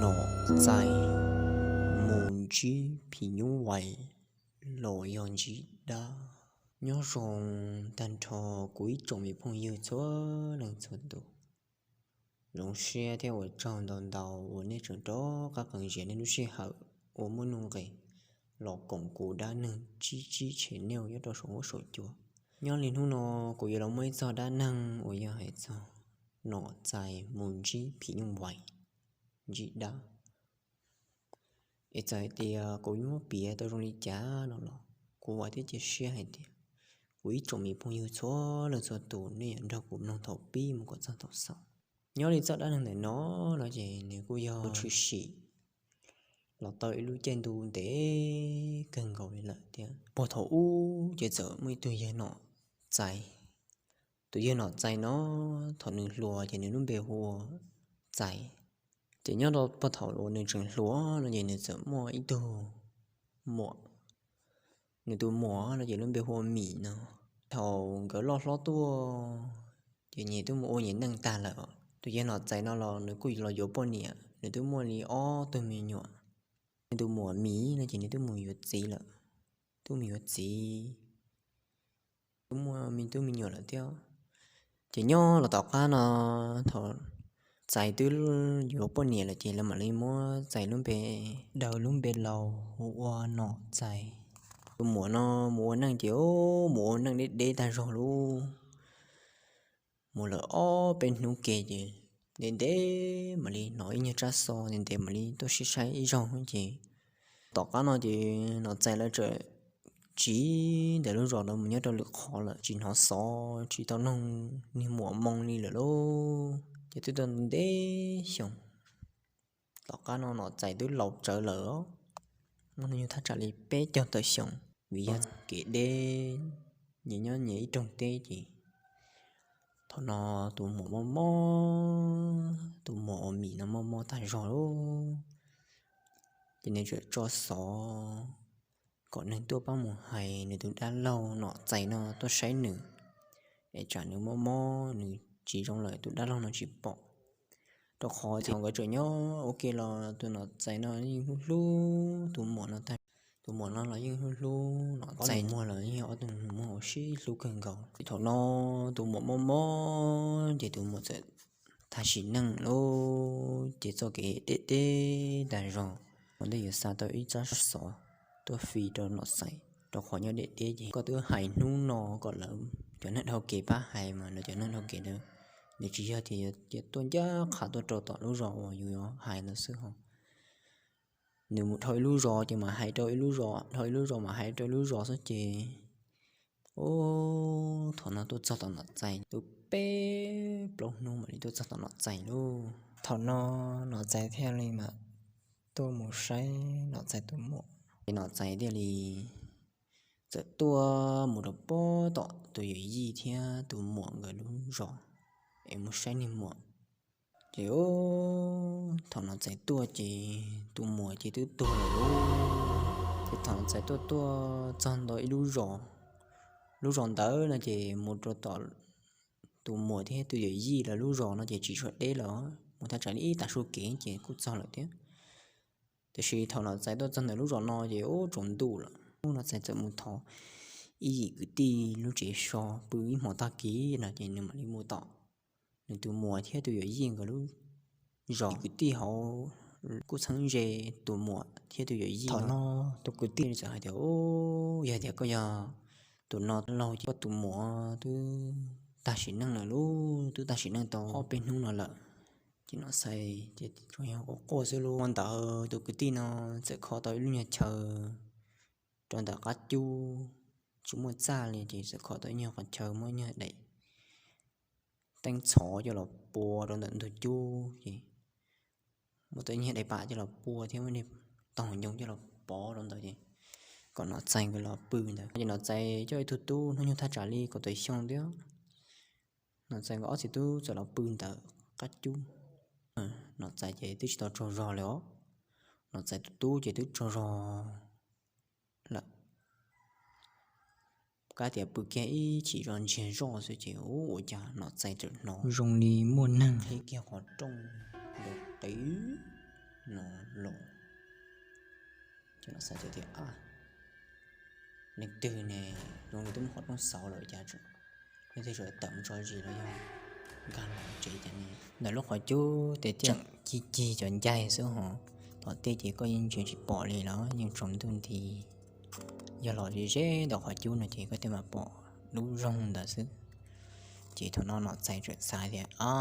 Nom txais mus ntsib phim nyuj vais los yog ntsib dab. Nyob zoo tag nrho kuv ib tsoom me phooj ywg txhua leej txhua tus. Zoo siab thiab ua tsaug ntau ntau uas nej tseem rov qab qee zias nej lub sij hawm uas muaj nuj nqis los koom kuv dab neeg tsib tsib channel nyob rau saum huab saum cua. Nyob li hnub no kuv yuav los muaj ib txog dab neeg uas yog hais txog nom txais mus ntsib phim nyuj vais, ntsib dab. Es txawm hais tias kuv yuav muab piav tau zoo li cas no los kuv vam thiab cia siab hais tias kuv ib tsoom me phooj ywg txhua leej txhua tus nej yuav nrog kuv mloog thaum pib mus kom txog thaum xaus. Nyob li txoj dab neeg ntawm no no ces nws kuj yog tshwm sim los tau ib lub caij ntuj ntev kawg nkaus li lawm thiab. Puag thaum ub ces txawm muaj ib tug yawg nom txais. Tus yawg nom txais no thaum nws hluas ces nws lub npe hu ua Txais. Ces nyob rau puag thaum uas nws tseem hluas no ces nws txawm muaj ib tug muam. Nws tus muam no ces lub npe hu ua Mim no. Thaum nkawd loj hlob tuaj ces nyias twb mus ua nyias neej tag lawm. Tus yawg nom txais no los nws kuj los yuav poj niam, nws twb muaj li ob tug me nyuam. Nws tus muam Mim no ces nws twb mus yuav txiv lawm, twb mus yuav txiv, twb muaj me tub me nyuam lawm thiab. Ces nyob los tom qab no thaum Txais twb yuav poj niam lawm ces lawv mam li muab Txais lub npe, daws lub npe laus hu ua Nom Txais. Tus muam no mus ua neej ces mus ua neej deb deb tag zog lauj. Mus lawm ob peb hnub ke ces ntev ntev mam li hnov ib nyuag tsab xov ntev ntev mam li tuaj saib saib ib zaug ces tom qab no ces Nom Txais lawv txawm tsiv ntawm lub zos no mus nyob rau lwm qhov lawm, tsis hnov xov tsis tau noog niag muam moo li lawm lauj. Ces twb tau ntev xyoo, tom qab no Nom Txais twb laus tsawv lawm, muaj hnub nyoog thaj tsam li peb caug tawm xyoo, vim yog kev deb, nyias nyob nyias ib rooj teb ces thaum no tus muam mob mob, tus muam uas Mim no mob mob tag zog lauj. Ces nws txawm tso xov kom neeg tuaj pab mus hais nws tus dab laug Nom Txais no tuaj saib nws, es tsam nws mob mob nws tsis zoo lawm tus dab laug no tsis pom. Rau qhov tias nkawd tseem nyob ua ke los tus Nom Txais no yeej hlub hlub tus muam no tag. Tus muam no los yeej hlub hlub Nom Txais, muag los yeej ob tug muag uas sib hlub kawg nkaus. Ces thaum no tus muam mob mob ces tus muam txawm tag sim neej lauj. Ces txoj kev deb deb tag zog, ua ntej yuav xa tau ib tsab xov tuaj fi rau Nom Txais, rau qhov nyob deb deb ces koj twb hais hnub no kom lawv cov neeg dhau kev pab hais mas lawv cov neeg dhau kev ntawd, nws tsis yog tias yuav tuaj ncaj qha tuaj rau tom lub zos uas yus yuav hais ntawd xwb ho. Nws mus dhau ib lub zos ces mam hais rau ib lub zos, dhau ib lub zos mam hais rau ib lub zos xwb ces, ub, thaum no tuaj txog tom Nom Txais twb peb plaub hnub mam li tuaj txog tom Nom Txais lauj. Thaum no Nom Txais thiaj li mam tuaj mus saib Nom Txais tus muam. Ces Nom Txais thiaj li txawm tuaj mus rau pob tom tus yawm yij thiab tus muam nkawd lub zos es mus saib niag muam. Ces thaum Nom Txais tuaj ces tus muam ces twb tuag lawm lauj. Ces thaum Nom Txais tuaj tuaj txog ntua ib lub zos, lub zos ntawd no ces mus rau tom tus muam thiab tus yawm yij lawv lub zos no ces tsis tshua deb lawm, mus thaj tsam li ib tav su kev ces kuj txog lawm thiab. Tiam sis thaum Nom Txais tuaj txog ntawm lub zos no ces ub tsaus ntuj lawm, ub Nom Txais txawm mus thov ib yim kwv tij lub tsev so pw ib hmos tag kis no ces nws mam li mus tom nws tus muam thiab tus yawm yij nkawd lub zos. Kwv tij hauv kuj txheeb ze tus muam thiab tus yawm yij. Thaum no tus kwv tij txawm hais tias, ub, yog tias koj yog tus no laug ces koj tus muam twb tag sim neej lawm lauj, twb tag sim neej tau ob peb hnub no lawm. Ces Nom Txais ces tsuas yog quaj quaj xwb lauj. Hmo ntawd tus kwv tij no txawm kho tau ib lub nyuag chaw rau ntawm qab cub, tsis muaj txaj li ces txawm kho tau ib nyuag qhov chaw muab ib nyuag daim teeb txhov coj los pua rau ntawm ntug cub ces muab tau ib nyuag daim pam coj los pua thiab muab niag tog ncoo coj los pov rau ntawd ces kom Nom Txais nkawd los pw ntawd. Ces Nom Txais coj ib tug tub hnub nyoog thaj tsam li kaum tawm xyoo thiab. Nom Txais nkawd ob txiv tub txawm los pw ntawm qab cub. Nom Txais ces twb tsis tau tsaug zog li os. Nom Txais tus tub ces twb tsaug zog lawm. Kab tias pw kiag ib chim zoj ntsiag zoj xwb ces ub ua cas Nom Txais txawm hnov zoo li muaj neeg qhib kiag qhov rooj nkaus qis no los. Ces Nom Txais txawm tias, Leej twg ne, zoo li twb muab qhov rooj xauv lawm cas leej twg tseem tawm mus tso zis los yog nkag los tsev cas ne? Ntawm lub qhov cub tej tseem cig cig cov ncaig xwb hos, tom tej ces koj yeej ntsia tsis pom li los yeej tsaus ntuj nti. Yog los ze ze ntawm qhov cub no ces koj thiaj mam pom lub rooj ntawd xwb. Ces thaum no Nom Txais txawm xav tias, A,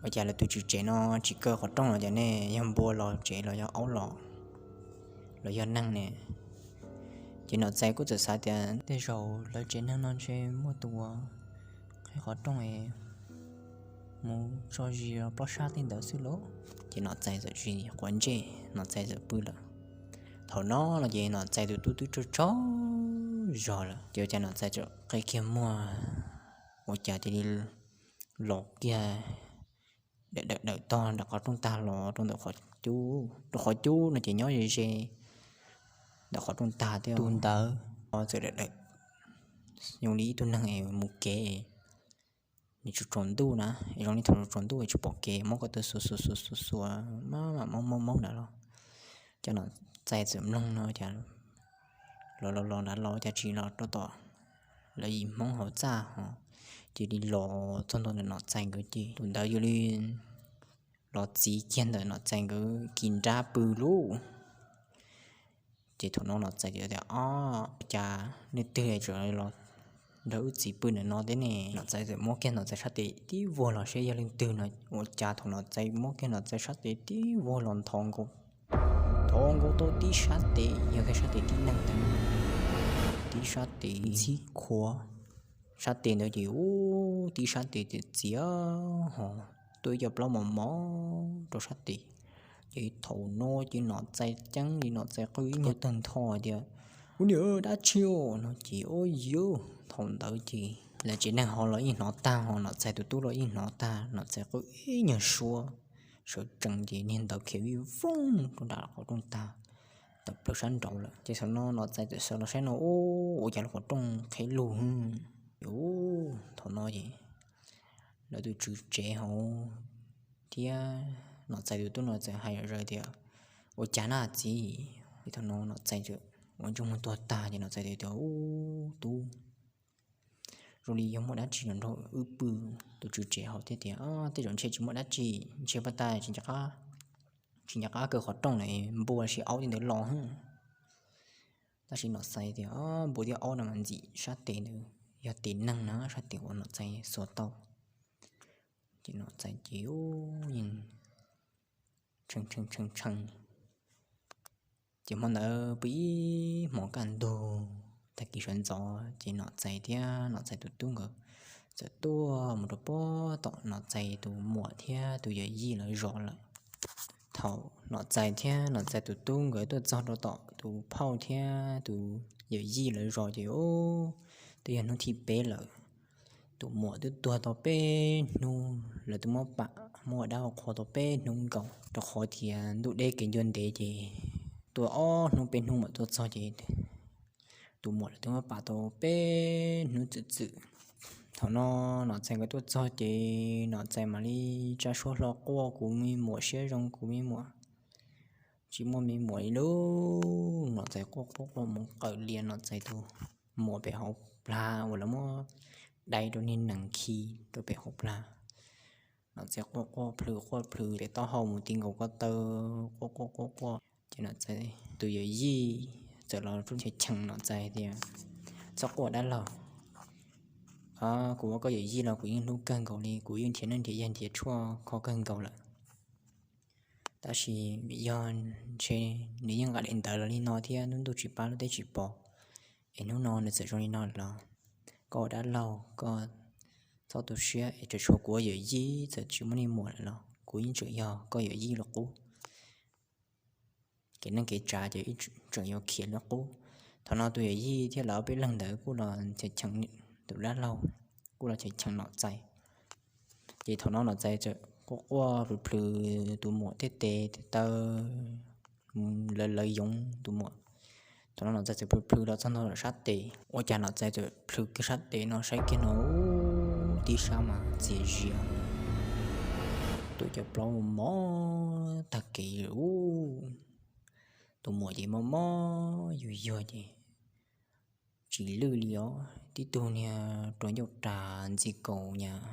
ua cas lawv tus tswv tsev no tsis kaw qhov rooj los cas ne? Yog npua los tsev los yog aub los, los yog neeg ne? Ces Nom Txais kuj txawm xav tias tej zaum lawv tsev neeg no ntshe muaj tus uas qhib qhov rooj es mus tso zis plob sab tej ntawd xwb lauj. Ces Nom Txais txawm tsis quav ntsej, Nom Txais txawm pw lawm. Thaum no no ces Nom Txais tus tub twb tsaug tsaug zog lawm, ces ua cas Nom Txais txawm qe kiag muag, ua cas cia li los kiag dawm dawm dawm tog nram qhov rooj tag los rau ntawm qhov cub, rau qhov cub no ces nyob ze ze ntawm qhov rooj tag thiab. Tus ntawd txawm dawm dawm zoo li ib tug neeg es mus kev, nws tsaus tsaus ntuj na, es zoo li thaum tsaus ntuj es tsis pom kev, muab ko taw xuas xuas xuas xuas xuas, maj mam maub maub maub ntawd los. Ces Nom Txais txawm mloog no cas los los los nrad los cas tsis los rau tom lawv yim Hmoob hauv txaj hos, cia li los txog ntua ntawm Nom Txais nkawd ces tus ntawd cia li los txiv kiag ntawm Nom Txais nkawd kis nrab pw lauj. Ces thaum no Nom Txais tias, Ob, cas leej twg tseem los nrog wb txiv pw ntawm no thiab ne? Nom Txais txawm muab kiag Nom Txais sab tes tib vuag los seb yog leej twg no. Ua cas thaum Nom Txais muab kiag Nom Txais sab tes tib vuag los nthov nkaus, nthov nkaus tau tib sab tes, yog kiag sab tes tib neeg ntag, tib sab tes ntxhib khuav. Sab tes ntawd ces ub, tib sab tes txias txias hos tuaj ib co plaub mos mos rau sab tes. Ces thaum no ces Nom Txais ceeb li Nom Txais qw ib nyuag tawg ntho tias, Ub, niam, dab tsi os? No ces ub, yuav thaum ntawd ces lawv tsev neeg ho los yeej hnov tag, ho Nom Txais tus tub los yeej hnov tag, Nom Txais qw ib nyuag suab sawv tsees ces niag ntawd khiav vij voog rau nram qhov rooj tag, tawm plaws sab nraud lawm. Ces thaum no Nom Txais txawm sawv los saib no, ub, ua cas lub qhov rooj qhib lug. Ub, thaum no ces lawv tus tswv tsev hauv thiab Nom Txais tus tub no txawm hais zom zaws tias, Ua cas na txiv? Ces thaum no Nom Txais txawm ua ntsej muag tuag tag ces Nom Txais tias, Ub, tub, zoo li yog muaj dab tsi los nrog wb pw. Tus tswv tsev hauv thiaj tias, Tej zaum ntshe tsis muaj dab tsi, ntshe pab tas tsis nco qab kaw qhov rooj na, npua los sis aub tej ntawd los. Tab sis Nom Txais tias, Npua thiab aub no mas ntxim sab tes ntawd yog tes neeg na, sab tes uas Nom Txais xuas tau. Ces Nom Txais ces yeej tshee tshee tshee tshee. Ces hmo ntawd pw ib hmos kaj ntug, tag kis sawv ntxov ces Nom Txais thiab Nom Txais tus tub nkawd txawm tuaj mus rau puag tom Nom Txais tus muam thiab tus yawm yij lawv zos lawm. Thaum Nom Txais thiab Nom Txais tus tub nkawd tuaj txog rau tom tus phauj thiab tus yawm yij lawv zos ces twb yog hnub thib peb lawm. Tus muam twb tuag tau peb hnub, lawv twb muab pam muab ua dab ua qhua tau peb hnub nkaus, rau qhov tias ntuj deb kev ncua ntev ces tuaj ob hnub peb hnub mam tuaj txog ces tus muam lawv twb muab pam tau peb hnub txwm txwm. Thaum no Nom Txais nkawd tuaj txog ces Nom Txais mam li tsa suab hlo quaj, Kuv me muam siab zoo, kuv me muam tsis muaj me muam li lauj. Nom Txais quaj quaj quaj mus qawm lias Nom Txais tus muam pem hauv plag uas lawv muab dai rau niag nees khi rau pem hauv plag. Nom Txais quaj quaj plhws quaj plhws pem taub hau mus ti nkaus ko taw, quaj quaj quaj quaj. Ces Nom Txais tus yawm yij txawm los rub ncha cheem Nom Txais tias, Txhob quaj dab laug, kuv ua koj yawm yij los kuv yeej hlub kawg nkaus li, kuv yeej nrhiav neej nrhiav yaig nrhiav tshuaj kho kawg nkaus lawm. Tab sis vim yog ntshe nws yeej nqa daim ntawv los li no thiab hnub ntuj tsis pab lub teb tsis pom, es hnub no nws txawm zoo li no lawm los koj ua dab laug koj txhob tu siab, es tseem tshuav kuv ua yawm yij, txawm tsis muaj niag muam lawm los kuv yeej tseem yog koj yawm yij li qub. Kev neej kev tsav ces tseem yuav khiav li qub. Thaum no tus yawm yij thiab lawv ob peb leeg ntawd kuj los cheem, tus dab laug kuj los cheem Nom Txais. Ces thaum no Nom Txais txawm quaj quaj plhws plhws tus muam tej tes tej taw, lawv lawv yoov tus muam. Thaum no Nom Txais txawm plhws plhws los txog ntua sab tes, ua cas Nom Txais txawm plhws kiag sab tes no saib kiag no, tib sab mas txias zias. Tus cov plaub mos mos tag kev ub, tus muam ces mos mos yuag yuag ces tsis lwj li os. Tib tug niag rua ncauj ras ntxi kaus nyas,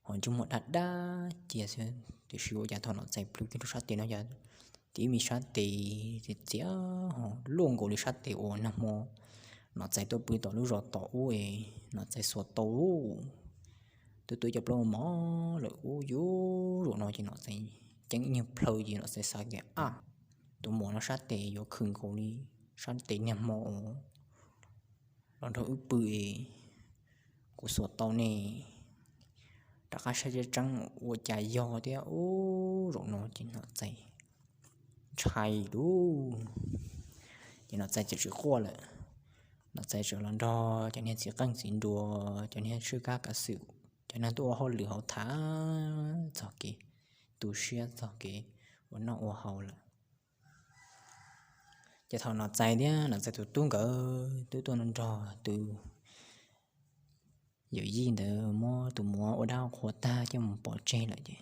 ho ntsej muag dab dab cia xwb. Tiam sis ua cas thaum Nom Txais plhws kiag rau sab tes no yog tib me sab tes txias txias ho luaj nkaus li sab tes uas nag hmo Nom Txais tuaj pw tom lub zos tom ub es Nom Txais xuas tau. Twb tuaj ib co plaub mos mos lawm ub, yuav zaum no ces Nom Txais ceeb ib nyuag plhaw ces Nom Txais xav tias, ab, tus muam no sab tes yuav khwm nkaus li sab tes niag hmo uas los nrog wb pw es kuv xuas tau ne. Rov qab saib tseeb tseeb ua cas yog thiab ub. Zaum no ces Nom Txais ntshai lub, ces Nom Txais txawm tsis quaj lawm. Nom Txais txawm los nrog cov niag txiv qeej txiv nruas, cov niag tshwj kab kav xwm, cov neeg tuaj ua hauj lwm hauv tham txog kev tu siab txog kev ua noj ua haus lawm. Ces thaum Nom Txais thiab Nom Txais tus tub nkawd twb tuaj nrog tus yawm yij ntawd muab tus muam ua dab qhua tag coj mus pov tseg lawm ces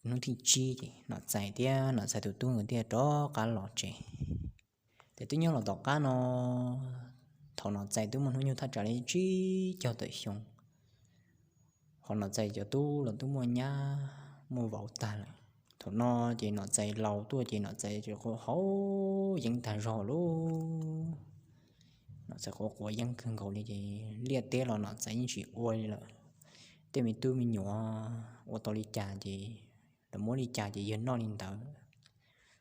hnub thib tsib ces Nom Txais thiab Nom Txais tus tub nkawd thiaj rov qab los tsev. Ces twb nyob los tom qab no, thaum Nom Txais twb muaj hnub nyoog thaj tsam li tsib caug tawm xyoo, ho Nom Txais cov tub los twb muaj nyab muaj vauv tag lawm. Thaum no ces Nom Txais laus tuaj ces Nom Txais quav haus yeeb tag zog lauj. Nom Txais quav quav yeeb kawg nkaus li ces liaj teb los Nom Txais yeej tsis ua li lawm. Tej me tub me nyuam ua tau li cas ces lawv muab li cas ces yawg noj li ntawd.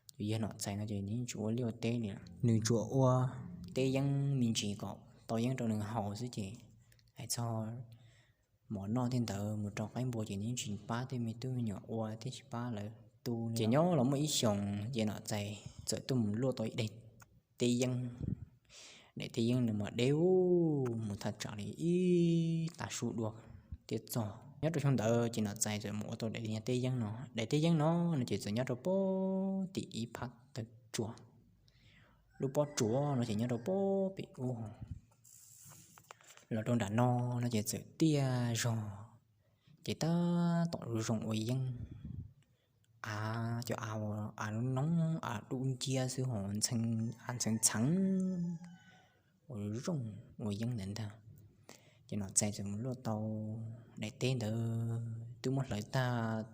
Ces yawg Nom Txais no ces nws yeej tsis ua liaj ua teb li, nws tsuas ua teb yeeb me ntsis kom tau yeeb rau nws haus xwb ces hais txog mov noj tej ntawd mus rau qaib npua ces nws yeej tsis pab tej me tub me nyuam ua thiab tsis pab lawv tu. Ces nyob los muaj ib xyoos ces Nom Txais txawm tuaj mus luaj tau ib daim teb yeeb. Daim teb yeeb no mas deb ub mus thaj tsam li ib tav su dua thiaj txog. Nyob rau xyoo ntawd ces Nom Txais txawm mus ua tau daim teb yeeb no. Daim teb yeeb no no ces txawm nyob rau pob tim ib phab tawg tsuas. Lub pob tsuas no ces nyob rau pob pem ub. Los rau nram no no ces txawm tiaj zog, ces tab tom zoo ua yeeb. Av, cov av, av noob noob, av dub nciab xwb ho av ntxheev ntxheev ua zoo ua yeeb ntawd ntag. Ces Nom Txais txawm mus luaj tau daim teb ntawd twb muab hlawv tag.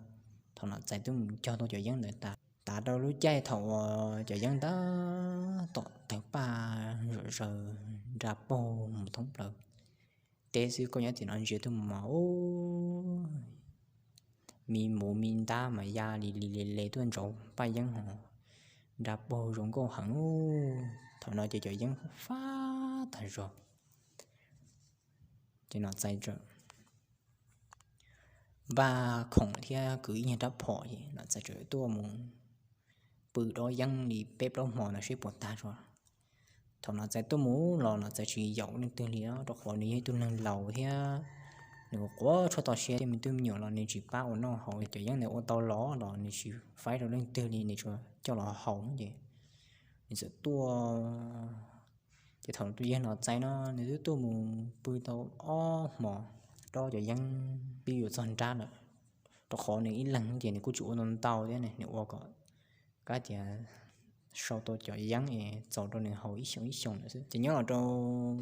Thaum Nom Txais twb mus cog tau cov yeeb ntawd tas, tas rau lub caij thaum uas cov yeeb tab tom tawg paj zom zaws nra paug mus thoob plaws teb xwb, koj nyob tim no ntsia tuaj mus mas ub, me muv me ntab mas ya li li le le tuaj ntsaum paj yeeb ho nra paug zoo nkauj heev. Thaum no ces cov yeeb fab tag zog. Ces Nom Txais txawm npaj khoom thiab kwv ib nyuag rab phom ces Nom Txais txawm tuaj mus pw dob yeeb li peb plaub hmo ntawd seb puas tag zog. Thaum Nom Txais tuaj mus los Nom Txais tsis yaum leej twg li, rau qhov nws yog ib tug neeg laus thiab nws quav tshuaj tau siab, tej me tub me nyuam los nws tsis pab ua noj haus, cov yeeb ntawd ua tau los los nws tsis faib rau leej twg li, nws tsuas coj los haus ces nws txawm tuaj. Ces thaum tus yawg Nom Txais no nws twb tuaj mus pw tau ob hmos, dob cov yeeb twb yuav txog nrab lawm, rau qhov nws ib leeg ces nws kuj tsis ua ntau ntau thiab, nws ua kom kab tias sau tau cov yeeb es txaus rau nws haus ib xyoos ib xyoos lawm xwb. Ces nyob los rau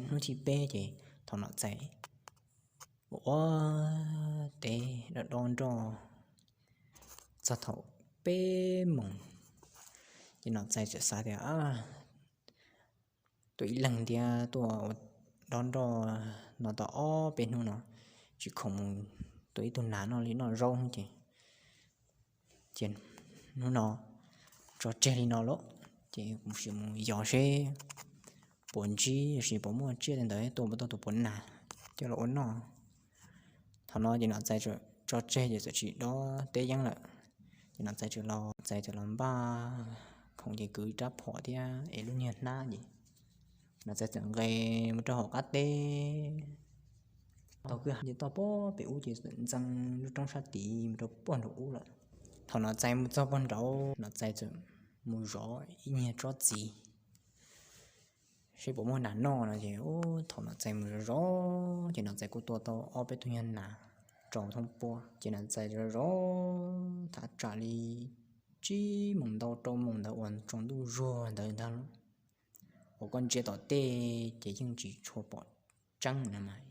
hnub thib peb ces thaum Nom Txais ua teb dob dob nroj txog thaum peb moos, ces Nom Txais txawm xav tias, tuaj ib leeg thiab tuaj ua dob nroj no tau ob peb hnub no, tsis khoom mus tua ib tug nas noj li noj zaub hnub ces, ces hnub no tso tseg li no lauj, ces kuv sim mus yos seb puas ntsib, sim puas muaj tsiaj ntawd tuaj puas tau tus puav nas coj los ua noj. Thaum no ces Nom Txais tso tseg ces txawm tsis dob teb yeeb lawm. Ces Nom Txais txawm los, Txais txawm los npaj khoom ces kwv rab phom thiab es lub niag hnab ces Nom Txais txawm nqes mus rau hauv qab teb. Taug kwj ha ces toj pob pem ub ces txawm ntxeev lub roob sab tid mus rau pog nraum ub lawm. Thaum Nom Txais mus txog pog nraud, Nom Txais txawm mus zov ib nyuag tsob txiv seb puas muaj nas noj no ces, thaum Nom Txais mus zov zov ces Nom Txais kuj tua tau ob peb tug nyuag nas tso Zov thoob puab ces Nom Txais zov zov thaj tsam li tsib moos ntau rau moos ntawd uas tsaus ntuj zuag ntawd ntag. Uas koj ntsia tom tej ces yeej tsis tshua pom tseeb na mas,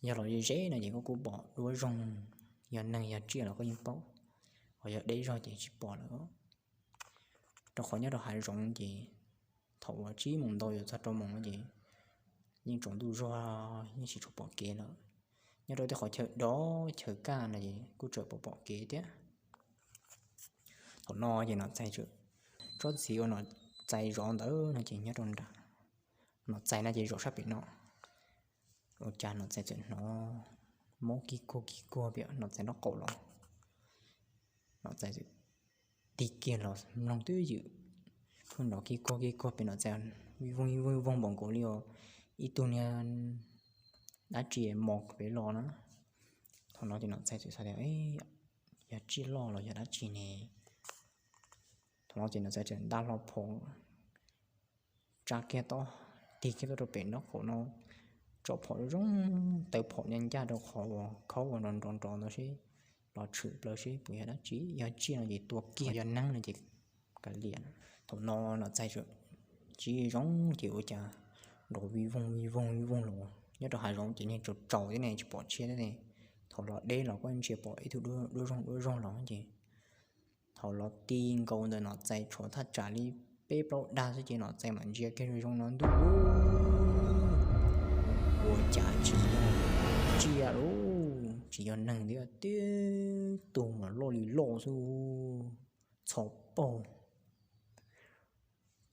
yog los ze ze no ces koj kuj pom duab zoog, yog neeg yog tsiaj los koj yeej paub, ho yog deb zog ces tsis pom lawm. Rau qhov nyob rau hav zoov ces thaum uas tsib moos ntau yuav txog rau moos ces yeej tsaus ntuj zuag, yeej tsis tshua pom kev lawm. Nyob rau tej qhov chaw dov chaw kaj no ces kuj tseem pom pom kev thiab. Thaum no ces Nom Txais, tsob txiv uas Nom Txais zov ntawd no ces nyob rau nram, Nom Txais no ces zov sab pem no. Ua cas Nom Txais txawm hnov mob kig kuag kig kuag pem Nom Txais nraub qaum los. Nom Txais txawm tig kiag los mloog twb ywm, pheej nrov kig kuag kig kuag pem Nom Txais, vij voog vij voog npaum nkaus li ib tug niag dab tsi mos pem los na. Thaum no ces Nom Txais txawm xav tias, yog tsiaj loj los yog dab tsi ne? Thaum no ces Nom Txais txawm nta hlo phom, tsa kiag tob, tig kiag tuaj rau pem nraub qaum no, tsom phom zoo, taw phom ncaj ncaj rau qhov uas khaub uas nrov nrov nrov ntawd seb, los tshwm plaws seb puas yog dab tsi. Yog tsiaj no ces tua kiag, yog neeg no ces kav liam. Thaum no Nom Txais tsis zoo ces ua cas nrov vij voog vij voog vij voog los nyob rau hav zoov ces niag tsaus tsaus thiab ne, tsis pom tshiab thiab ne. Thaum los deb los koj ntsia pom ib tug duab zoog duab zoog los ces thaum los ti nkaus ntawm Nom Txais tshuav thaj tsam li peb plaub dag xwb ces Nom Txais mam ntsia kiag zoo zoo no ntuj, ua cas tsis yog tsiaj lauj, tsis yog neeg thiab, tib tug mas loj li loj xwb, txho paug,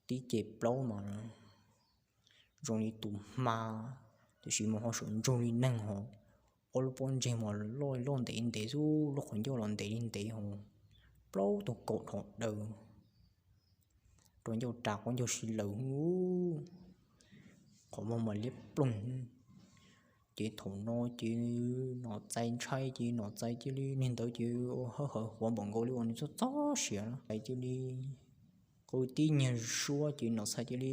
tib ce plaub mas zoo li tus hma, tiam sis mas ho sawv ntsug li neeg ho. Ob lub pob ntseg mas loj li loj ntev li ntev xwb, lub qhov ncauj los ntev li ntev ho, plaub tug kaum dhos daws rau ncauj ras quab ncaug si laws. Qhov muag mas liab ploog. Ces thaum no ces Nom Txais ntshai ces Nom Txais cia li, niag ntawd ces hawb hawv huav npaum nkaus li uas nws txob txob siav, Txais cia li qw tib nyuag suab ces Nom Txais cia li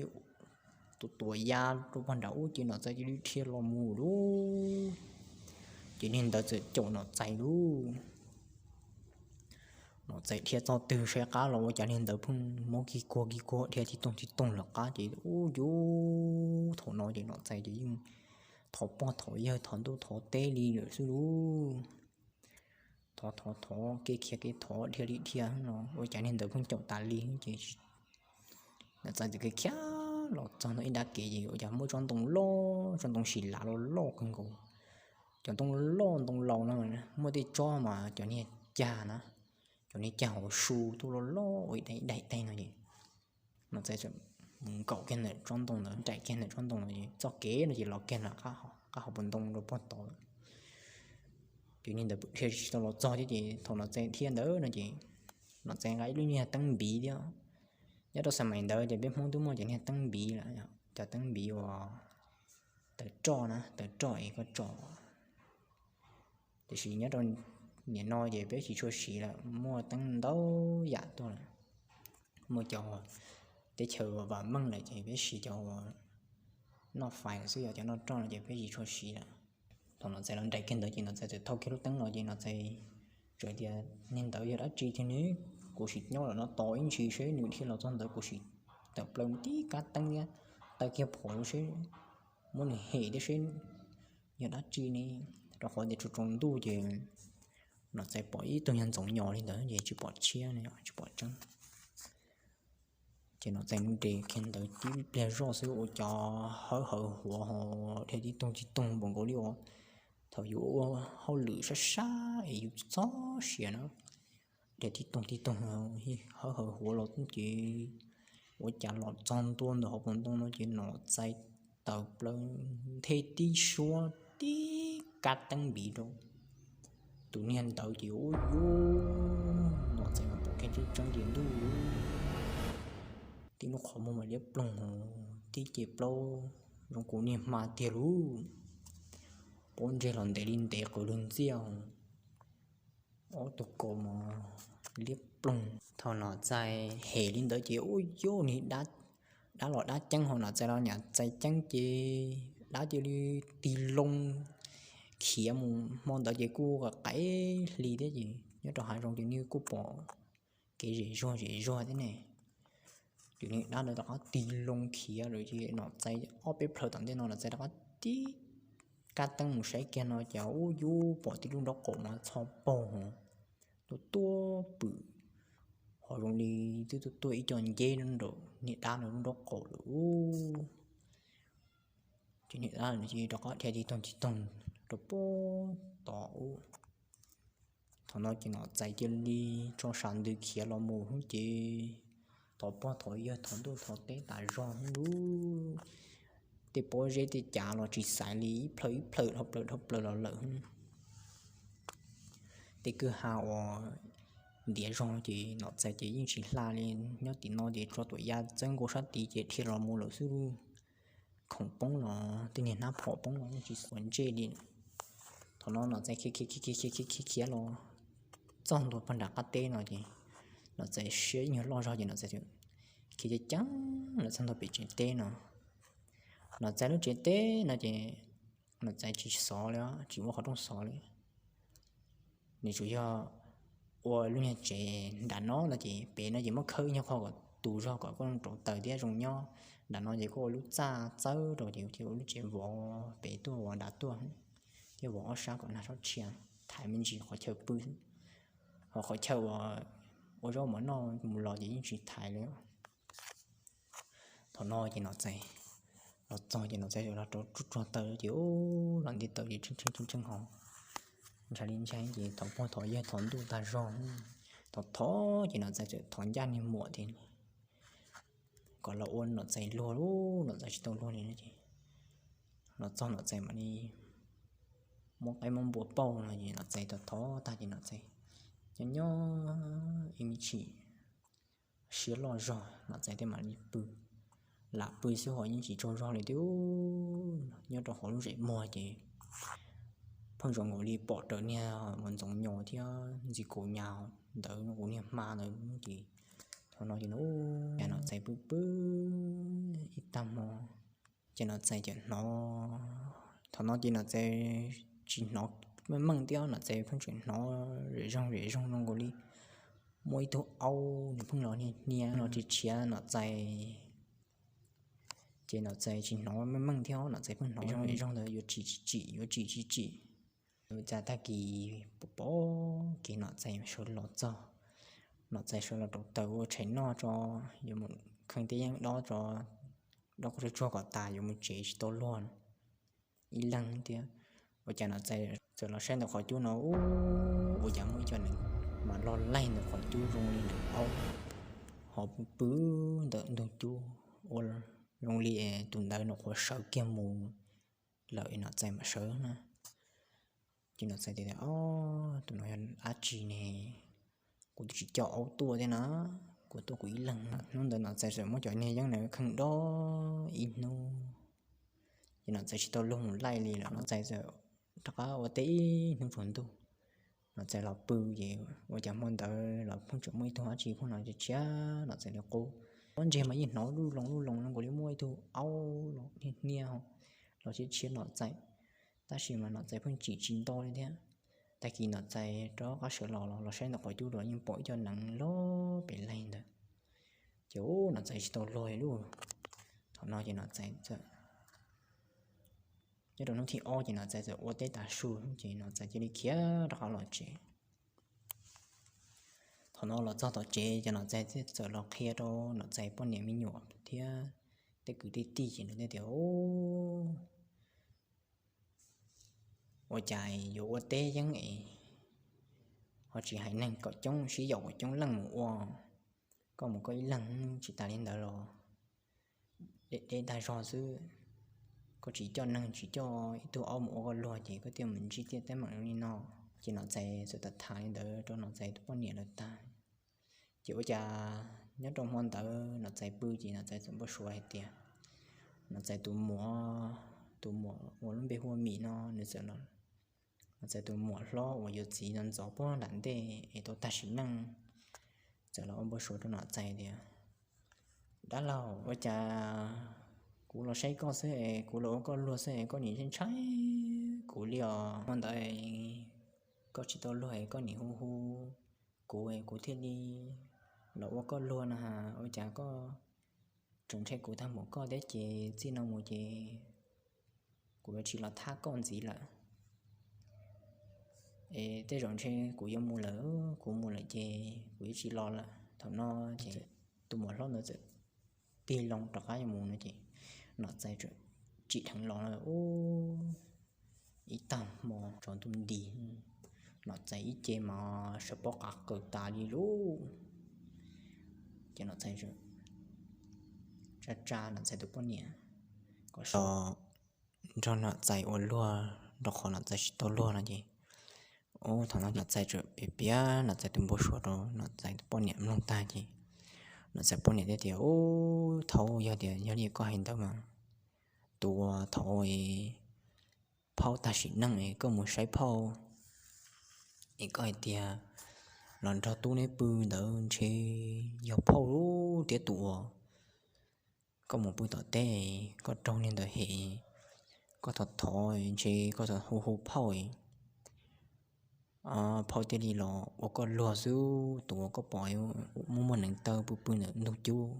tus tuam ya rau pag nram ub ces Nom Txais cia li dhia los mus lauj. Ces niag ntawd txawm caum Nom Txais lauj. Nom Txais dhia txog twg saib qab los ua cas niag ntawd pheej mob kig kuag kig kuag dhia tib toog tib toog lawm qab ces ub yuv, thaum no ces Nom Txais ces yeej thov pog thov yawg thov ntuj thov teb li lawm xwb lauj. Thov thov thov kev khiav kev thov dhia li dhia no ua cas niag ntawd pheej caum tas li ces Nom Txais txawm khiav khiav los txog ntawm ib nrab kev ces ua cas muaj tsob ntoo loj, tsob ntoo sis lav loj loj kawg nkaus. Cov ntoo loj ntoo laus no muaj tej tsob mas cov niag cag na, cov niag cag hauv su tuaj loj loj ua ib daim ib daim no ces Nom Txais txawm mus nkaum kiag ntawm tsob ntoo ntawd, nraim kiag ntawm tsob ntoo no ces txoj kev no ces los kiag ntawm qab hauv paus ntoo rau pog tod lawm. Ces niag ntawd dhia tsis tau los txog thiab ces thaum Nom Txais dhia ntawd no ces Nom Txais nqa ib lub niag teeb npiv thiab. Nyob rau xab mais ntawd ces peb Hmoob twb muaj cov niag teeb npiv lawm, cov teeb npiv uas taws roj na, taws roj es koj tso. Tiam sis nyob rau nim no ces peb tsis tshua siv lawm, muaj teeb ntau yam tuaj lawm. Muaj cov teb chaws vam meej lawm ces peb siv cov uas noj fais lawm xwb, yog cov noj roj no ces peb tsis tshua siv lawm. Thaum Nom Txais los nraim kiag ntawd ces Nom Txais txawm thau kiag lub teeb los ces Nom Txais txawm tias, niag ntawd yog dab tsi thiab ne? Kuv sim nyob lawm no tos ib ntsis seb nws dhia los txog ntawd kuv sim tawm plaws tib kab teeb thiab taw kiag phom rau seb, muab nws hem thiab seb yog dab tsi ne. Rau qhov tias tsaus tsaus ntuj ces Nom Txais pom ib tug nyuag ntxoov nyos li ntawd ces tsis pom tshiab, tsis pom tseeb. Ces Nom Txais mus nres kiag ntawd tib pliag zoj xwb ua cov hawb hawv huav ho dhia tib toog tib toog npaum nkaus li uas thaum yus ua hauj lwm sab sab es yus txob siav na, dhia tib toog tib toog hawb hawv huav los ces ua cas los txog ntua ntawm hauv paus ntoo no ces Nom Txais tawm plaws nthe tib suab tib kab teeb npiv rau tus niag ntawd ces ub yuv, Nom Txais mas pom kiag tseeb tseeb tias ntuj, tib lub qhov muag mas liab ploog, tib ce plaub zoo kuv niag hma tiag lauj, pob ntseg los ntev li ntev qws lug ntxiaj, ob tug kaus mas liab ploog. Thaum Nom Txais hem li ntawd ces ub yuv, niag dab los dab ceeb ho Nom Txais los nyam txais ceeb ces dab cia li tig loo khiav mus hmo ntawd ces kuj qaim hli thiab ces nyob rau hav zoov ces nws kuj pom kev zem zuag zem zuag thiab ne. Ces niag dab ntawd rov qab tig loo khiav lawm ces Nom Txais ob peb plhaws tom ntej no Nom Txais rov qab tig kab teeb mus saib kiag no ces ub yub pom tib lub nraub qaum mas txho paug hos, tuaj tuaj pwm, hos zoo li twb tuaj tuaj ib co nceb nraum niag dab no lub nraub qaum lawm ub. Ces niag dab ntawd ces rov qab dhia tig toog tig toog rau puag tod ub. Thaum no ces Nom Txais cia li tso sam ntws khiav los mus hub ces thov pog thov yawg thov ntuj thov teb tas zog hub, tej pob zeb tej cav los tsis xaiv li, ib plhaw ib plhaw dhau plaws dhau plaws los lawm hub. Tej kwj ha uas ntiav zog ces Nom Txais ces yeej tsis hla li, nyob tim no ces tso tuam ya txawb nkaus sab tid ces dhia los mus lawm xwb. Khoom poob los tej niag hnab phom poob los yeej tsis xuas ntsej li. Thaum no Nom Txais khiav khiav khiav khiav khiav khiav los txog ntua pog nram qab teb no ces Nom Txais siab nyuag loj zog ces Nom Txais khiav ceev ceev los txog ntua pem tsev teb no. Nom Txais lub tsev teb no ces Nom Txais tsis xov li, tsis ua qhov rooj xov li. Nws tsuas yog ua lub niag tsev nram no no ces pem no ces muab khawb nyuag qho kom tus zog kom koj rauv taws thiab zoo nyob. Nram no ces koj ua lub txaj txawb rau ces ua lub tsev vov pem tuaj vov nram tuaj thiab vov ob sab kom nag txhob tshia, thaiv me ntsis qhov chaw pw, ho qhov chaw uas ua zaub mov noj mus los ces yeej tsis thaiv li. Thaum no ces Nom Txais los txog ces Nom Txais los rau tsuag tsuag taw ces ub los nti taw ces tsheej tsheej tsheej tsheej hos, ntshai li ntshai ces thov pog thov yawg thov ntuj tag zog, thov thov ces Nom Txais txawm thov ncaj niag muam tias kom los ua Nom Txais luag, Nom Txais tsis tau luag li no ces los txog Nom Txais mam li muab qaib muab npua pauj no ces Nom Txais thov thov tag ces Nom Txais nyob nyob ib me chim siab loj zog Nom Txais thiaj mam li pw. Lam pw xwb ho yeej tsis tsaug zog li thiab. Nyob rau hauv lub zem muag ces pheej zoo nkaus li pom raws niag mus ntxoov nyos thiab ntxi kaus nyas ntawd zoo nkaus niag hma ntawd ces thaum no ces Nom Txais pw pw ib tag hmo ces Nom Txais txawm hnov, thaum no ces Nom Txais tsis hnov meej meej thiab, Nom Txais pheej tseem hnov zem zoog zem zoog zoo nkaus li muaj ib tug aub nws pheej los hnia hnia los tsis tshiav Nom Txais. Ces Nom Txais tsis hnov meej meej thiab, Nom Txais pheej hnov zem zoog ntawd yuav tsim tsis tsim yuav tsim tsis tsim. Ua cas tag kis pom pom kev Nom Txais sawv los txog, Nom Txais sawv los rauv taws ua tshais noj tso, yuav mus kheej tej yeeb dob tso, dob qhov tsuag tsuag kom tas yuav mus tsev tsis tau luag ib leeg thiab. Ua cas Nom Txais txawm los saib ntawm qhov cub no ub, ua cas muaj ib co neev mas loj laig ntawm qhov cub zoo li neev aub, ho pw pw ntawm ntug cub ua zoo li tus ntawd nyuam qhuav sawv kiag mus lawm es Nom Txais mam sawv na. Ces Nom Txais tias, Ob, tus no yog dab tsi ne? Kuv twb tsis coj aub tuaj thiab na, kuv tuaj kuv ib leeg. Hnub ntawd Nom Txais txawm muab cov niag yeeb ntawd kheej dob ib hnub, ces Nom Txais tsis tau luag mus laij li lawm. Nom Txais txawm rov qab ua teb ib hnub tsaus ntuj, Nom Txais los pw ces ua cas hmo ntawd los pheej tseem muaj ib tug dab tsi pheej los tshiab Nom Txais li qub. Pob ntseg mas yeej hnov luj loo luj loo zoo nkaus li muaj ib tug aub los hnia hnia los tshiab tshiab Nom Txais, tab sis mas Nom Txais pheej tsim tsis nto li thiab. Tag kis Nom Txais rov qab sawv los los saib ntawm qhov cub los yeej pom ib co neev loj pem laig ntawd. Ces ub, Nom Txais tsis tau luag li lauj. Thaum no ces Nom Txais txawm, nyob rau hnub thib ob ces Nom Txais txawm ua teb tas su ces Nom Txais cia li khiav rov qab los tsev. Thaum no los txog tom tsev ces Nom Txais thiaj txawm los qhia rau Nom Txais poj niam me nyuam thiab tej kwv tej tij ces nws thiaj tias, Ua cas yuav ua teb yeeb es ho tsis hais neeg kom coob sib yaum kom coob leej mus ua, koj mus koj ib leeg tsis tas li ntawd los deb deb tag zog xwb. Koj tsis coj neeg tsis coj ib tug aub mus ua koj luag ces koj thiaj mus ntsib tej teeb meem li no. Ces Nom Txais txawm tham tham li ntawd rau Nom Txais tus poj niam lawv tag, ces ua cas nyob rau hmo ntawd Nom Txais pw ces Nom Txais txawm npau suav hais tias Nom Txais tus muam, tus muam uas lub npe hu ua Mim no nws txawm, Nom Txais tus muam hlob uas yuav txiv ntxov ntxov puag nram ntej es tau tag sim neej txawm los ua npau suav rau Nom Txais tias, Dab laug, ua cas kuv los saib koj xwb es kuv los ua koj luag xwb es koj nim ntshai ntshai Kuv li os, hmo ntawd koj tsis tau luag, koj nim hu hu kuv, kuv thiaj li los ua koj luag no ha. Ua cas koj tseem ntshe kuv tag npaum koj thiab ces txij no mus ces kuv yuav tsis los thab koj ntxiv lawm. Es tej zaum ntshe kuv yuav mus lawm, kuv mus lawm ces kuv yuav tsis los lawm. Thaum no ces tus muam hlob ntawd txawm tig loo rov qab yuav mus no ces Nom Txais txawm tsim dheev los lawm. Ub, ib tag hmo tsaus ntuj nti, Nom Txais ib ce mas sawv pob qa qaws tas li lauj. Ces Nom Txais tsa tsa Nom Txais tus poj niam kom so nrog Nom Txais ua luag, rau qhov Nom Txais tsis tau luag no ces, ub, thaum no Nom Txais txawm piav piav Nom Txais tus npau suav rau Nom Txais tus poj niam mloog tag ces Nom Txais poj niam thiaj tias, Ub, thaud yog tias yog li koj hais ntawd mas tus uas thaud phauj tag sim neej es koj mus saib phauj es koj hais tias los nrog tub neb pw ntawd ntshe yog phauj thiab tus uas koj mus pw tom teb, koj raug niag ntawd hem, koj thov thov ntshe koj hu hu phauj, phauj thiaj li los ua koj luag xwb, tus uas koj pom muaj muaj neev taw pw pw ntawm ntug cub.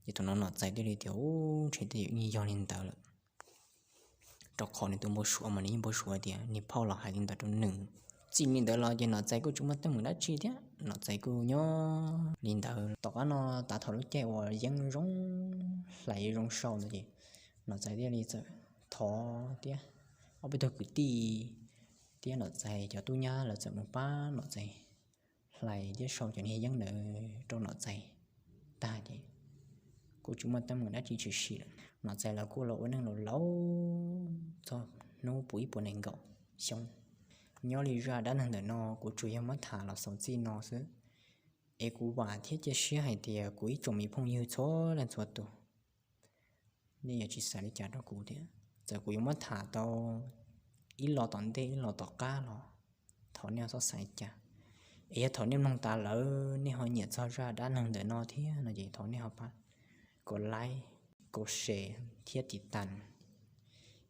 Ces thaum no Nom Txais thiaj li tias, Ub, ntshe tej zaum yeej yog li ntawd lawm, rau qhov nws tus npau suav mas nws yeej npau suav tias niag phauj los hais li ntawd rau nws. Txij li ntawd los ces Nom Txais kuj tsis muaj teeb meem dab tsi thiab, Nom Txais kuj nyob li ntawd. Tom qab no tav thaum lub caij uas yeeb zoo hlais zoo sau ntawd ces Nom Txais thiaj li txawm thov thiab ob peb tug kwv tij thiab Nom Txais cov tub nyab lawv txawm mus pab Nom Txais hlais thiab sau cov niag yeeb ntawd rau Nom Txais tag ces kuj tsis muaj teeb meem dab tsi tshwm sim lawm. Nom Txais lawv kuj los ua neej laus laus txog hnub puv ib puas nees nkaum xyoo. Nyob li zaj dab neeg ntawm no kuv tsuas yog muab tham los xaus txij no xwb, es kuv vam thiab cia siab hais tias kuv ib tsoom me phooj ywg txhua leej txhua tus, nej yuav tsis xav li cas rau kuv thiab. Txawm kuv yuav muab tham tau ib los tom ntej ib los tom qab los thov nej txhob xav li cas. Es yog thaum nej mloog tas lawm nej ho nyiam txog zaj dab neeg ntawm no thiab no ces thov nej ho pab kom like, kom share thiab tiv tas.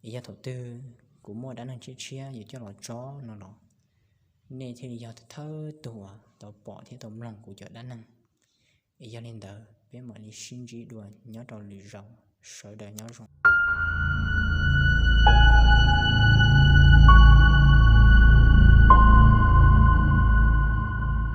Es yog thaum twg kuv muaj dab neeg tshiab tshiab yuav coj los tso no los nej thiaj li yog thawj tug uas tau pom thiab tau mloog kuv cov dab neeg. Es yog li ntawd peb mam li sib ntsib dua nyob rau lwm zaus, sawv daws nyob zoo.